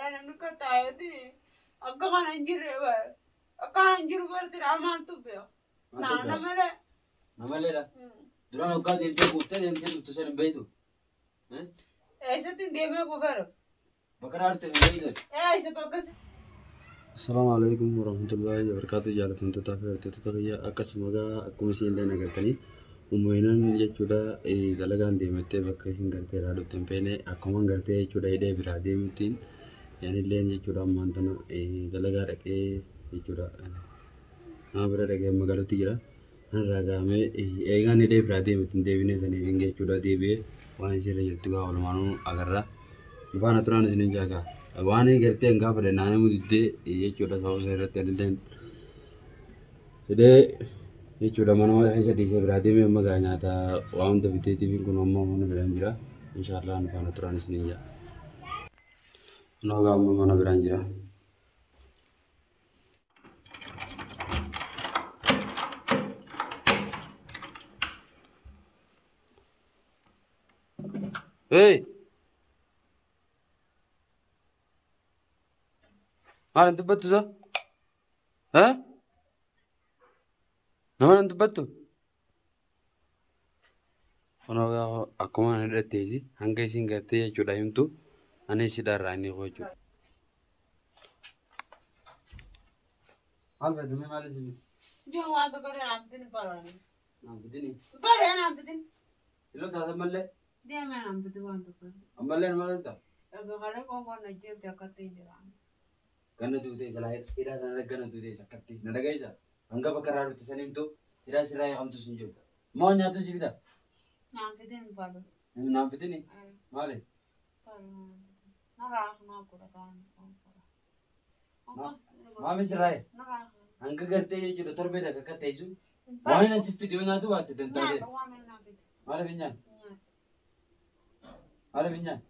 Alaa namni akka taa'eeti akka kana hin jirre bara. Akka kana hin jiru bara silaa maaltu beeka. Naa namalee. Namaleedha. Duraan hoggaa deemtee quuftee deemtee dhuftu san hin beektu. Eessatti hin deemee quufeera. Bakka irraa dhufte hin beektu. Eessa bakka Assalaamu alaikum warahmatullahi wabarakatuh. Jaalatamtootaa fi hordoftoota kiyya, akkasuma gaa akkuma isin illee agartanii umuriinan jechuudha dalagaan deemattee bakka isin gartee irraa dhufte hin feene akkuma gartee jechuudha hidhee biraa deemuttiin yaanilleen jechuudha ammaan tana dalagaa dhaqee jechuudha nama bira dhaqee magaalatti jira. Kanarraa gahamee eegaan hidhee biraa deemutti hin deebinee saniif hin jechuudha deebi'ee waan isirra jirtu gaa walumaanuu agarra. Faana turaan isinin jaagaa. Waan gartee hin gaafadhe naa himuu diddee jechuudha sababa isa irratti anilleen hidhee jechuudha mana keessa dhiisee biraa deemee amma gaa nyaata waan hunda fiteetiif kun ammoo mana biraan jira. Inshaallah nu faana turaan isinin jaa. Kunoo gaa amma mana biraan jira. Hey! Maal hin dubbattu isa? Eh? Nama hin dubbattu? Kunoo gaa akkuma ani hidhatteesi hanga isin gartee jechuudha himtu ani isidha irraa inni koo jechuudha. Maal fayyadamee maal isin? Joo waan tokko irra naaf fitin baraan. Naan fidini. Bare naaf fitin. Iloo taatan mallee Deemee naaf fitin waan tokko. Ammallee nama taata. Egaa kalee qoonqoon na jeelte akkatti hin jiraan. Ganna duutee silaa hidhaa sana ganna duutee akkatti na dhageessa. Hanga bakka irraa dhufte san himtu hidhaa sirraa eegamtu sun jiru. Moo nyaatu si fida? Naaf fitin balu. Naan fidini? Maali? Narraa naa godhataan. Maami sirraa hanga gartee jechuudha torbee takka akka teessu waan inni si fide yoo nyaatu baatte dantaatee. Maaliif hin nyaanne? Maaliif hin nyaanne?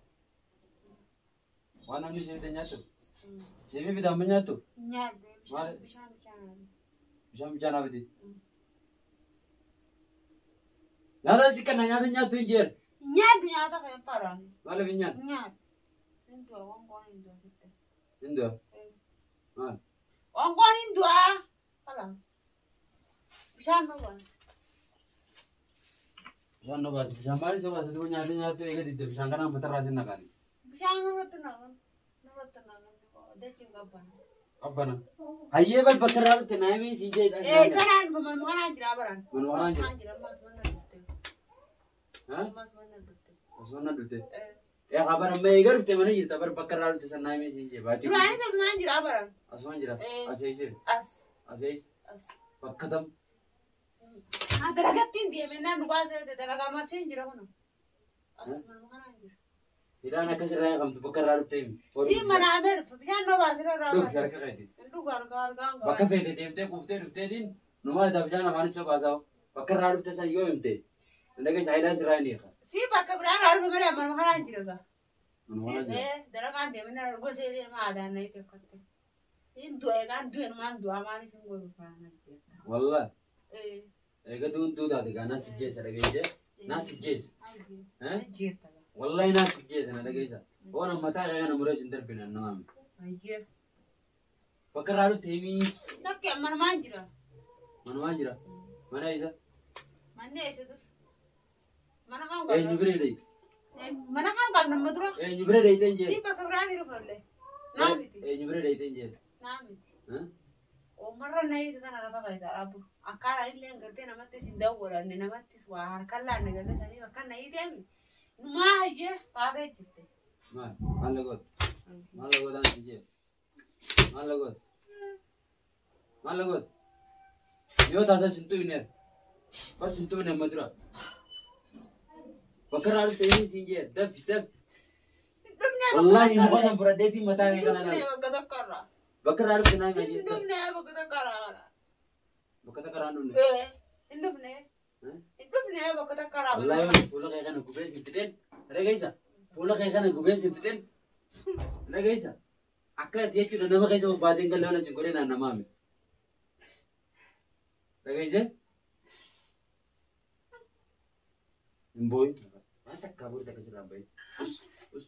Waan namni si fide nyaattu? Siif fida amma nyaattu? Maali? Bishaan bishaan haa fidi. Nyaata si kenna nyaata nyaattu hin jeer. Nyaadhu nyaata kan paraan. Maaliif hin nyaanne? Nyaadhu. Hin du'a qoonqoon hin du'a sitte. Hin du'a. Maal? Qoonqoon hin du'a. Kalaas. Bishaan nu baase. Bishaan nu baasi. Bishaan maaliif si baasa? Duuba nyaata nyaattu eega didde bishaan kana matarraa sin naqaani. Bishaan nurratti naqan. Nurratti naqan. Dachiin qabbana. Qabbana. Hayyee bal bakka irraa dhufte naa himii siin jee hidhaa. Ee kanaan dhufa manuma kanaan jira baraan. Manuma kanaan jira. Manuma jira ammas mana dhufte. Ammas mana dhufte. Osoo na dhufte. Ee haa bara amma eega dhufte mana jirta bar bakka irraa dhufte san naa himii siin jee baatii. Duraanis asumaan jira baraan. Asumaan jira. Ee. As eessa? As. As eessa? As. Bakka tam. Haa dalagattiin deeme naan dhugaa seete dalagaa maseen jira kun. As manuma kanaan jira. Hidhaan akkas irraa eegamtu bakka irraa dhufte himi. Si mana ameer bishaan nu baasira irraa Dhugi baase. harka keeti. Hin dhugu harka harkaan qaba. Bakka feete deemtee kuuftee dhufteetiin numaa itaa bishaan afaan isa baasaa bakka irraa dhufte san yoo himte dhageessa hidhaa sirraa hin hiika. Si bakka biraa irraa dhufe malee manuma kanaan jira gaa. Manuma Si kanaan jira. ee dalagaan deeme naan gosee deema aadaan na itti akkatti. Hin du'e kaan du'e numaan du'a maaliif hin godhu faana jeetta. Wallah Ee. eega duun duutaate gaa naa si geessa dhageesse naa si geessa. Eh? Jeetta gaa. Wallahi naa si geessa na dhageessa. Oona mataa kee kana muree sin darbina nama miti. Ayyee. Bakka irraa dhufte himii. Lakki manumaan jira. Manumaan jira. Mana isa. Manni eessa dur? Mana kan Eenyu qabna. bira dheeyte? Mana kan qabna amma dura. Eenyu bira dheeyte hin Si jeen? bakka biraa ni dhufallee. Naa miti. Eenyu bira dheeyte hin jeen? Naa miti. Eh? Uumarra na hiita tana lafa keessaa dhaabbu. Akkaataa illee gartee namattis hin dawwalanne namattis waa harkaan laanne gartee saniif akkan na hiiteemi. Numaa hayyee baafee jirte. Maal? Maal lagoota? Maal lagootaan si jeen? Maal lagoota? Maal lagoota? Yoo taatan sin tuqneer. Bar sin tuqne amma dura. Bakka irraa dhufte himii siin jeen dafi dafi. Dhufnee Wallahi muka san fudhadheetiin mataa kee kana Dhufnee naaf. bakka tokko irraa. Bakka irraa dhufte naa himi jee. Dhufnee bakka tokko irraa. Bakka takka irraa hin dhufne. Ee hin dhufnee. Eh? Hin dhufnee bakka tokko irraa. Wallahi waan fuula kee kana gubee sin fixeen. Dhageessa. Fuula kee kana gubee sin fixeen. Dhageessa. Akka ati jechuudha nama keessa bobbaateen galee waan achi godhee naan namaa miti. Dhageesse? Hin boo'in. Waan takkaa booda takka sirraa hin bahin. Us us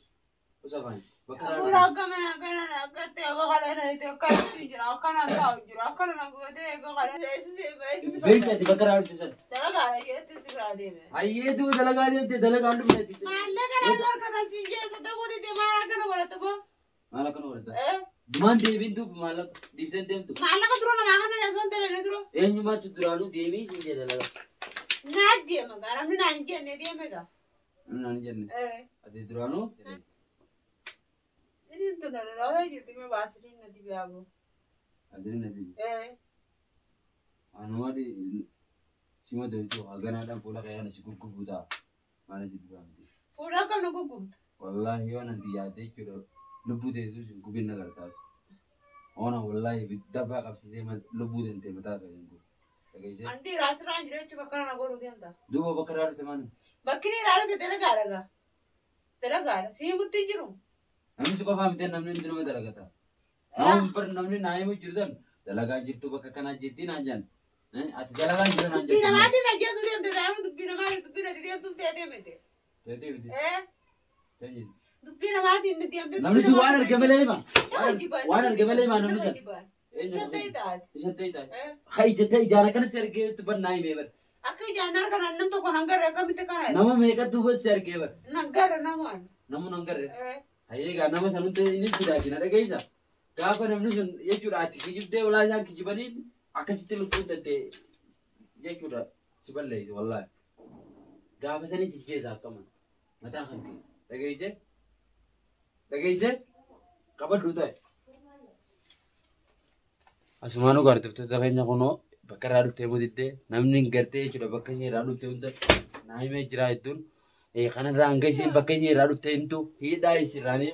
us afaan. Bakka irraa Fuula dhufte. akka mana kana akkatti akka kana na akkana jira akkana taa'u jira akkana na godhee akka kana eessisi Beekta ati bakka irraa dhufte sana. Dalagaadha jedhetti si biraa deeme. Hayyee duuba dalagaa deemte dalagaan dhufne ati. Maallaqa naa harkatan siin jeessa ta'uu dide maal akkana godhata boo? Maal akkana godhata? Dumaan deebiin duuba maallaqa dhiifteen deemtu. Maallaqa dura namaa kana osoo hin dalane dura. Eenyumaatu duraanuu deemee siin jee dalagaa. Naa deema gaa namni naan hin jenne deeme gaa. Namni naan hin jenne. Ati duraanuu. Inni tun lolaa jirti mee baasiliin na dibe aboo. Baasiliin na dibe. Anuma sima deemtu haganaadhaan fuula kee si gurguruu ta'a. Maal si dibaa miti. Fuula akkam na gurgurtu. Wallaahi yoo nanti yaadde jechuudha lubbuu teessisu hin gubin na gargaaru. Oona wallaahi dafaa qabsiisee lubbuu tantee mataa kee hin gubu. Dhageessee? Andi raasirraan jira jechuuf akkana na godhuu deemta. Duuba bakka irraa dhufte maali? Bakki inni irraa dhufte dalagaadha gaa. Dalagaadha. Si himutti hin jiru. Namni si qofaa miti namni hundinuu dalagata. Namni bar namni naa himu jiru tan dalagaa jirtu bakka kanaa jirti naan jedhan. Ati dalagaa jiru naan Dubbii jettu. namaatiin ajjeesuu deemte taa'anii dubbii namaatiin dubbii nati deemtuuf ta'ee deemte. Teetii miti. Teetii. Dubbii namaatiin ni deemte. Namni sun waan arge malee hima. Nama jibaan. Waan arge malee hima namni Nama sun. jibaan. Eenyu? Isa ta'e taate. Isa ta'e taate. Haa ijjatee ijaan akkana si argee tubbannaa himee bar. Akka ijaan harka nam tokko nan garre akkamitti kana. Nama meeqatu si argee bar. Nan garre namaan. Namni nan garre. Hayyee egaa nama san hunda inni fidaati na dhageessa. Gaafa namni sun jechuudha ati kijibdee walaa isaan kijibaniin akkasitti lubbuun tantee jechuudha si balleessi wallaahi. Gaafa sanii si jeesa akkama mataa kan kee dhageesse dhageesse qabadhu ta'e. Asumaanuu gaartiftoota keenya kunoo bakka irraa dhuftee budiddee namni hin gartee jechuudha bakka ishee irraa dhufte hunda naa himee jira hedduun. Kanarraa hanga isheen bakka ishee irraa dhufte himtu hidhaa isirraanii.